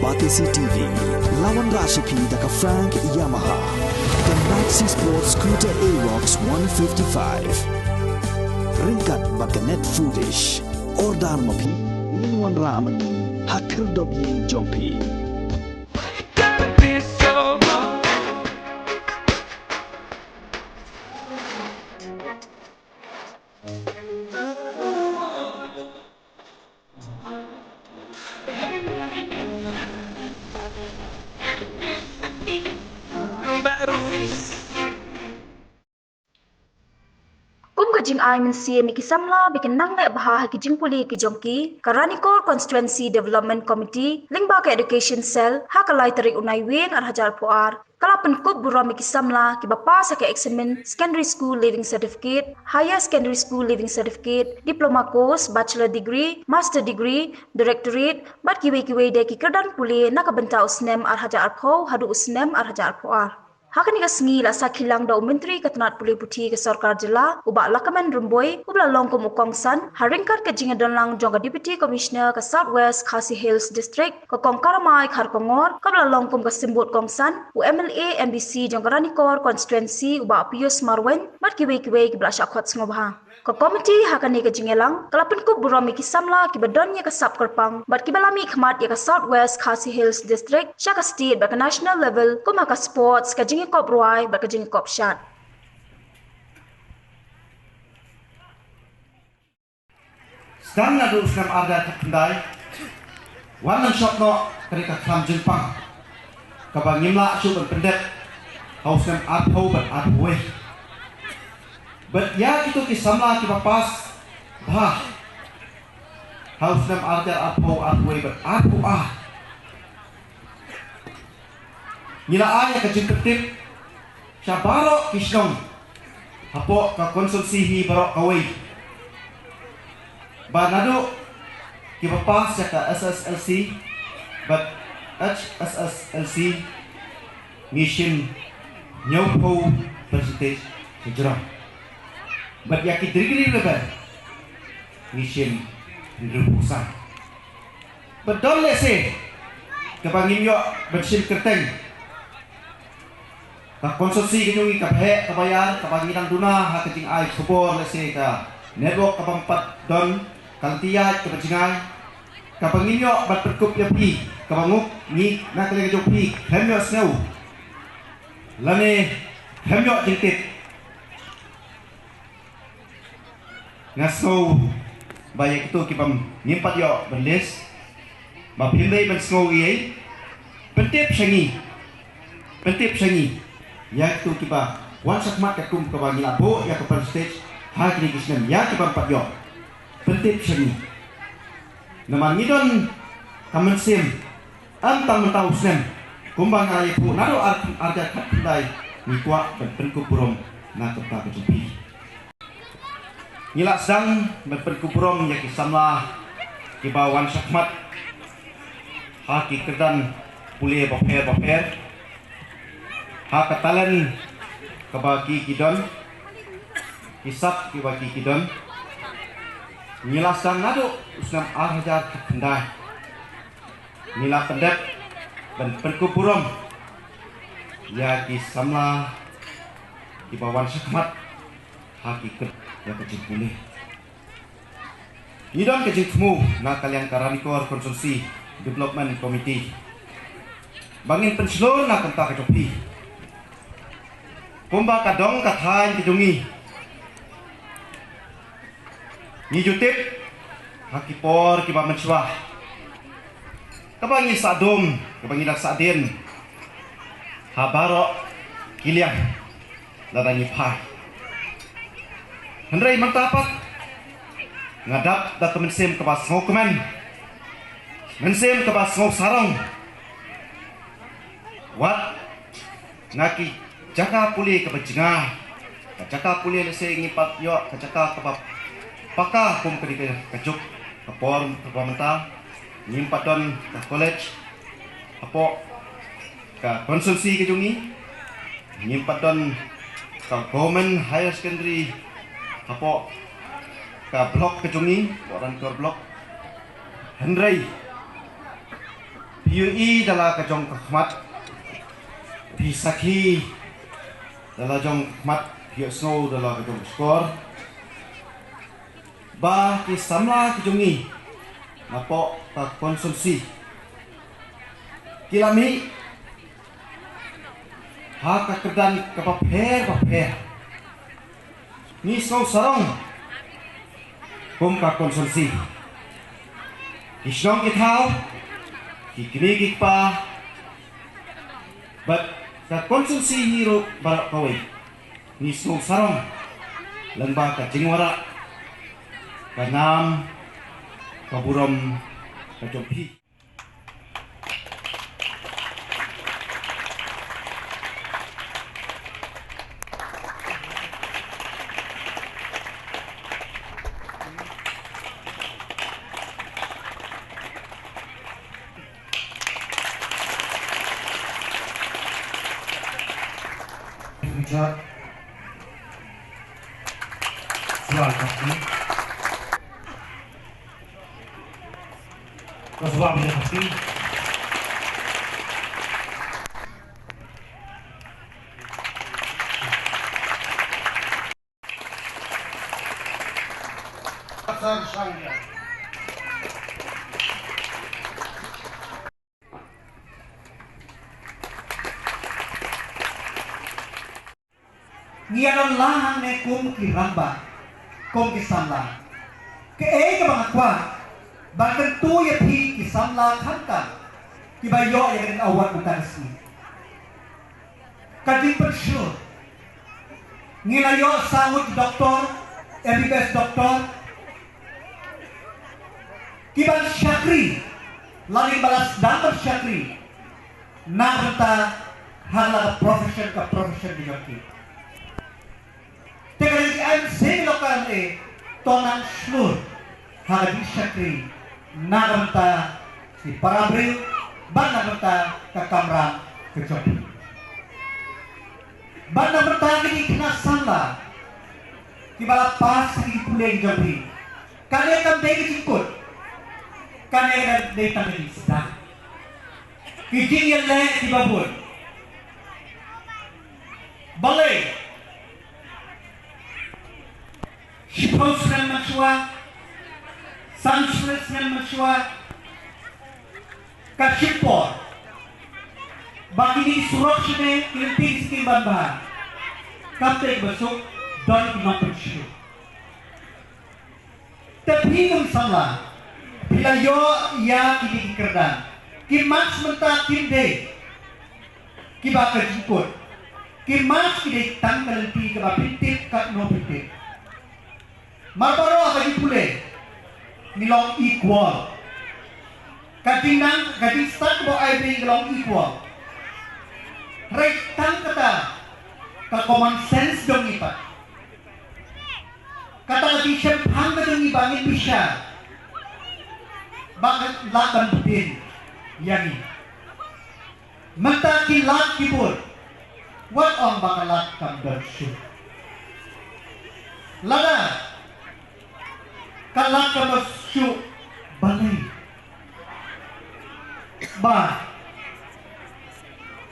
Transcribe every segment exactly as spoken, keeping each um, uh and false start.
Batesi T V, la wanrah sha phi da ka Frank Yamaha. Ka Maxi Sport Scooter Aerox one fifty-five. Ryngkat bad ka Net Foodish. Order ma phi, ngin wanrah ma phi ha khyrdop ïing jong phi. Kum ka jingai mynsiem ïa ki samla ba kin nang leh bha ha ki jingpule ki jong ki, ka Ranikor Constituency Development Committee lyngba ka Education Cell ha ka lai tarik u Naiwieng ar hajar arphew ar, ka la pynkup burom ïa ki samla kiba pass ha ka eksamin Secondary School Leaving Certificate, Higher Secondary School Leaving Certificate, Diploma Course, Bachelor Degree, Master Degree, Directorate bad kiwei kiwei de ki kyrdan pule na ka bynta u snem ar hajar arphew haduh u snem ar hajar arphew ar. Ha kane ka sngi la sakhi lang da u Myntri ka tnat pule puthi ka Sorkar Jylla, u Bah Lahkmen Rymbui, uba la long kum u kongsan ha ryngkat ka jingïadon lang jong ka Deputy Commissioner ka South West Khasi Hills District, ka Kong Karamai Kharkongor, kaba la long kum ka symbud kongsan, u M L A M D C jong ka Ranikor Constituency, u Bah Pius Marwein, bad kiwei kiwei kiba la shah khot sngewbha. Ka komiti ha kane ka jingïalang ka la pynkup burom ïa ki samla kiba don ïa ka sap kyrpang bad kiba la mihkhmat ïa ka South West Khasi Hills District sha ka state bad ka national level, kum ha ka sports, ka jingïakop rwai bad ka jingïakop shad. Sdang naduh u snem ar hajar khatkhyndai, wan nang shop noh ka dei ka khlam jingpang kaba ngim lah shuh ban pyndep ha u snem arphew bad arphew wei. Bad ïa kito ki samla kiba pass bha ha u snem ar hajar arphew, arphew wei bad arphew ar, ngi la ai ïa ka jingpyntip sha baroh ki shnong hapoh ka constituency hi baroh kawei, ba naduh kiba pass ïa ka S S L C bad H S S L C ngi shim hynñiewphew percentage hajrong. Bad ïa ki degree level ngi shim hynriewphew san. Bad don lehse kaba ngim ïoh ban shim kyrteng. Ka constituency ka jong ngi kaba heh kaba ïar kaba ngi dang duna ha ka jingai khubor, lehse ka network kaba ym pat don, ka lynti ïaid kaba jngai, kaba ngim ïoh ban pynkup ïa phi, kaba nguk ngi na ka liang ka jong phi khlem ïohsngew lane khlem ïoh jingtip. Nga sngew ba ïa kito kiba ngim pat ïoh ban list, ba phim dei ban sngew ei ei, pyntip sha ngi, pyntip sha ngi ïa kito kiba wan shakhmat katkum kaba ngi la buh ïa ka percentage ha kine ki snem, ïa kiba ym pat ïoh, pyntip sha ngi. Namar ngi don ka mynsiem, ym tang mynta u snem, kumba nga la ïathuh naduh ar, ar hajar khatkhyndai, ngi kwah ban pynkup burom na ka bynta ka jong phi. Ngi la sdang ban pynkup burom ïa ki samla kiba wan shakhmat ha ki kyrdan pule bapher bapher, ha ka talent kaba ki ki don, ki sap kiba ki ki don. Ngi la sdang naduh u snem ar hajar khatkhyndai, ngi la pyndep ban pynkup burom ïa ki samla kiba wan shakhmat ha ki kyrdan ïa ka jingpule. Ngi don ka jingthmu na ka liang ka Ranikor Constituency Development Committee ba ngin pynshlur na ka bynta ka jong phi. Kumba ka dong ka thaiñ ka jong ngi, ngi ju tip ha ki por kiba mynshuwa, kaba ngi sah dum, kaba ngi dang sah dien ha baroh ki liang lada ngi phai. Hynrei mynta pat nga dap da ka mynsiem kaba sngewkmen, mynsiem kaba sngewsarong. Wat na ki jaka pule kaba jngai, ka jaka pule lehse ngim pat ïoh ka jaka kaba paka kum kane ka juk ka por kaba mynta, ngim pat don ka college hapoh ka constituency ka jong ngi, ngim pat don ka government higher secondary hapoh ka block ka jong ngi, hapoh Ranikor block. Hynrei phi Ïohi da la ka jong ka khmat, phi sakhi da la jong ka khmat, phi ïohsngew da la ka jong ka shkor, ba ki samla ki jong ngi napoh ka constituency ki la mih ha ka kyrdan kaba pher bapher. Ngi sngew sarong kum ka constituency, ki shnong ki thaw, ki kmie ki kpa, bad ka constituency hi ruh baroh kawei. Ngi sngew sarong lyngba ka jingwanrah, ka nam, ka burom ka jong phi. Richard. Sual Bakti. Ka Sual Bakti. Pasar Sangya. Ngi ïa don lang hangne kum ki rangbah, kum ki samla. Kaei kaba nga kwah ban kyntu ïa phi ki samla khamtam kiba ïoh ïa ka award mynta ka sngi. Ka jingpynshlur. Ngi la ïoh sa ngut doktor, M B B S doktor, kiban shakri, lane ba la sdang ban shakri na ka bynta ha la ka profession, ka profession ka jong ki. Te ka dei ki M C local eh, to nang shlur ha ka jingshakri na ka bynta ki para briew, bad na ka bynta ka kamram ka jong ki. Bad na ka bynta ki dei ki khynnah samla kiba la pass ha ki pule ki jong ki. Kane kam dei ka jingkut, kane ka dei tang ka jingsdang. Ki jingïaleh kiba bun. Balei? Shiphew snem mynshuwa, san snem mynshuwa, ka shim por ba kine ki surok shane, ki lynti ki skim ban bha, kam dei ba suk, don ki nongpynshitom. Te phi kum samla, phi la ïoh ïa kine ki kyrdan. Ki marks mynta kim dei kiba ka jingkut. Ki marks ki dei tang ka lynti kaba phin tip katno phin tip. Mar baroh ha ka jingpule ngi long equal. Ka jingnang, ka jingstad kaba ai ba ngi long equal. Hynrei tang kata ka common sense jong ngi pat, kata ka jingshemphang ka jong ngi ba ngin bishar ba ka lad ban btin ïa ngi. Mynta ki lad ki bud, wat ong ba ka lad kam don shuh. Lada ka lad kam don shuh, balei ba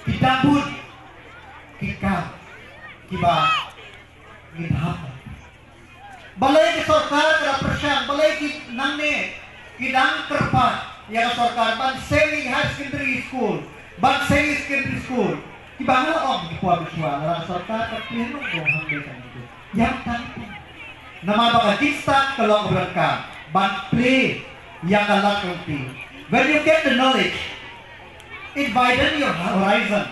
ki dang bud ki kam kiba ngin hap? Balei ka sorkar ka la pyrshang, balei ki nangne ki dang kyrpad ïa ka sorkar ban seng ïa ki higher secondary school, ban seng ïa ki secondary school? Kiba nga la ong ki por mynshuwa, lada ka sorkar ka plie nongdong hangne ka nongdong, ïa tang ïa tang. Namar ba ka jingstad ka long kaba donkam ban plie ïa ka lad ka lynti. When you get the knowledge, it widen your horizon.